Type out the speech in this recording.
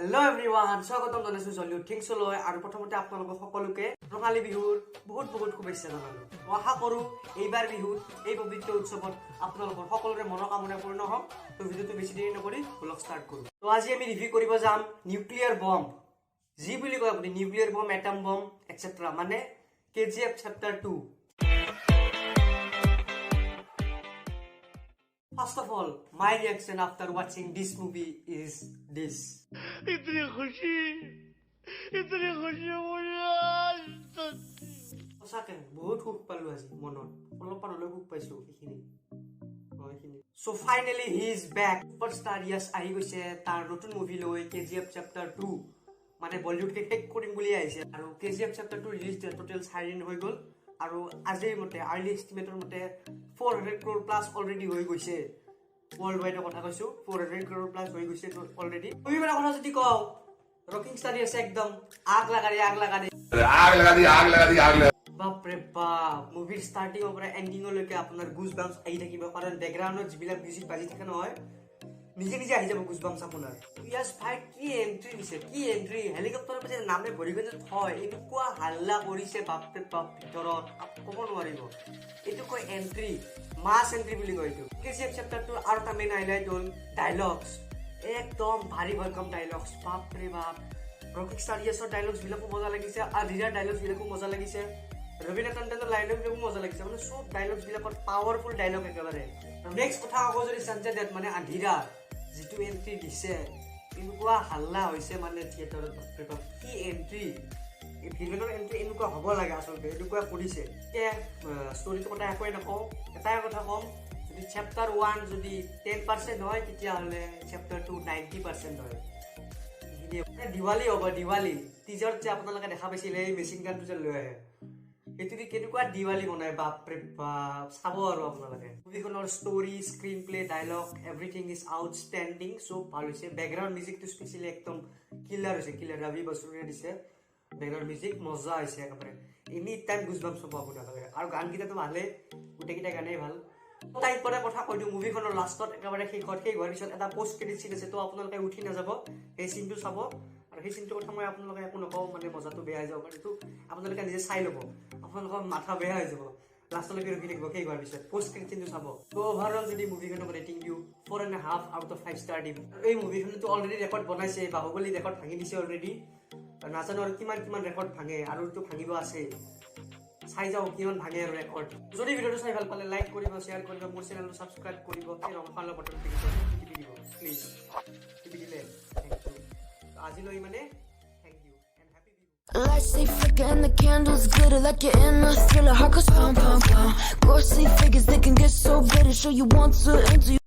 Hello' everyone, স্বাগতম জনাইছোঁ Jollywood থিংছলৈ। আৰু প্ৰথমতে আপোনালোকক সকলোকে ৰঙালী বিহুৰ বহুত বহুত শুভেচ্ছা জনালোঁ। মই আশা কৰোঁ এইবাৰ বিহুত, এই পবিত্ৰ উৎসৱত আপোনালোকৰ সকলোৰে মনৰ কামনা পূৰ্ণ হওক। তো ভিডিঅ'টো বেছি দেৰি নকৰি ব্লগ ষ্টাৰ্ট কৰোঁ। তো আজি আমি ৰিভিউ কৰিব যাম নিউক্লিয়াৰ বম্ব, যি বুলি কয় আপুনি, nuclear bomb, atom bomb, etcetera, মানে KGF chapter 2। First of all, my reaction after watching this movie is this. इतनी खुशी, इतनी खुशी मुझे आज तक। সঁচাকে বহুত সুখ পালো আজি মনত, অলপমান হ'লেও সুখ পাইছো এইখিনি, এইখিনি। So finally he is back, superstar Yash আহি গৈছে তাৰ নতুন মুভি লৈ, কেজিএফ চেপ্টাৰ 2। মানে বলিউডকে শেষ কৰিম বুলি আহিছে। আৰু কেজিএফ চেপ্টাৰ 2 ৰিলিজ দিয়া টোটেল 4 দিন হৈ গ'ল আৰু আজিৰ মতে, আৰ্লি এষ্টিমেটৰ মতে 400 ক্ৰ'ৰ প্লাছ অলৰেডি হৈ গৈছে। ৱৰ্ল্ড ৱাইডৰ কথা কৈছো, 400 ক্ৰ'ৰ প্লাছ হৈ গৈছে অলৰেডি। মুভিখনৰ কথা যদি কওঁ, ৰকিং ষ্টাৰ আছে, একদম आग लगा दे, आग लगा दे। आग लगा दी, आग लगा दी, आग लगा বাপৰে বাপ, মুভিৰ ষ্টাৰ্টিঙৰ পৰা এণ্ডিঙলৈকে আপোনাৰ গুজ বাম্পছ আহি থাকিব, কাৰণ বেকগ্ৰাউণ্ডত যিবিলাক মিউজিক বাজি থাকে নহয়, নিজে নিজে আহি যাব গুজ বাম্পছ আপোনাৰ। য়াছ ভাই কি এণ্ট্ৰি দিছে, কি এণ্ট্ৰি! হেলিকপ্টাৰৰ পিছত নামে ভৰিখন যে থয়, এনেকুৱা হাল্লা কৰিছে, বাপৰে বাপ, ভিতৰত ক'ব নোৱাৰিব। এইটো কয় এণ্ট্ৰি, মাছ এণ্ট্ৰি বুলি কয় এইটো। কেজিএফ চেপ্টাৰটোৰ আৰু এটা মেইন হাইলাইট হ'ল ডাইলগছ, একদম ভাৰী ভৰকম ডাইলগছ, বাপৰে বাপ। ৰকিং ষ্টাৰ য়াছৰ ডাইলগছ বিলাকো মজা লাগিছে, আধিৰাৰ ডাইলগছ বিলাকো মজা লাগিছে, ৰবীনা টণ্ডনৰ ডাইলগ বিলাকো মজা লাগিছে। মানে চব ডাইলগছ বিলাকত পাৱাৰফুল ডাইলগ একেবাৰে। আৰু নেক্সট কথা ক'ব যদি সঞ্জয় দত্ত, মানে আধিৰা যিটো এণ্ট্ৰি দিছে, এনেকুৱা হাল্লা হৈছে মানে থিয়েটাৰত, বাপৰে বাপ, কি এণ্ট্ৰি! এই ভিলেনৰ এণ্ট্ৰি এনেকুৱা হ'ব লাগে আচলতে, এনেকুৱা কৰিছে। এতিয়া ষ্টৰিটোৰ কথা একোৱে নকওঁ, এটাই কথা ক'ম, যদি চেপ্টাৰ 1 যদি 10% হয়, তেতিয়াহ'লে চেপ্টাৰ 2 90% হয়। এইখিনিয়ে। মানে দিৱালী হ'ব, দিৱালী টিজাৰত যে আপোনালোকে দেখা পাইছিলে, এই মেচিন গানটো যে লৈ আহে, সেইটো দি কেনেকুৱা দিৱালী বনাই, বাপৰে বাপ, চাব আৰু আপোনালোকে। মুভিখনৰ story, screen play, dialogue, everything is outstanding, চব ভাল হৈছে। বেকগ্ৰাউণ্ড মিউজিকটো স্পেচিয়েলি একদম কিলাৰ হৈছে, কিলাৰ। ৰবি বসৰুৰে দিছে বেকগ্ৰাউণ্ড মিউজিক, মজা হৈছে একেবাৰে। এনি টাইম গুজবাম্পছ হ'ব আপোনালোকে। আৰু গানকেইটাতো ভালেই, গোটেইকেইটা গানেই ভাল। টাইপৰে কথা কৈ দিওঁ, মুভিখনৰ লাষ্টত একেবাৰে শেষত, শেষ হোৱাৰ পিছত এটা পষ্ট ক্ৰেডিট চিন আছে, তো আপোনালোকে উঠি নাযাব, সেই চিনটো চাব। আৰু সেই চিনটোৰ কথা মই আপোনালোকে একো নকওঁ, মানে মজাটো বেয়া হৈ যাব পাৰে। এইটো আপোনালোকে নিজে চাই ল'ব, আপোনালোকৰ মাথা বেয়া হৈ যাব। লাষ্টলৈকে ৰখি থাকিব, শেষ হোৱাৰ পিছত পষ্ট ক্ৰেডিট চিনটো চাব। তো অভাৰঅল যদি মুভিখনক ৰেটিং দিওঁ, 4.5 out of 5 star দিম। এই মুভিখনতো অলৰেডি ৰেকৰ্ড বনাইছে, বাহুবলী ৰেকৰ্ড ভাঙি দিছে অলৰেডি। নাজানো আৰু কিমান কিমান ৰেকৰ্ড ভাঙে, আৰুতো ভাঙিব আছে। চাই যাওঁ কিমান ভাঙে আৰু ৰেকৰ্ড। যদি ভিডিঅ'টো চাই ভাল পালে লাইক কৰিব, শ্বেয়াৰ কৰিব, মোৰ চেনেলটো ছাবস্ক্ৰাইব কৰিব, এই ৰঙা কালাৰ বটন টিপি টিপি দিব প্লিজ। টিপি দিলে thank U. আজিলৈ মানে, thank U and happy Bihu. Lights they flicker and the candles glitter like you're in a thriller. Heart goes pound, pound, pound. Ghostly figures, they can get so bitter. Show you want to enter.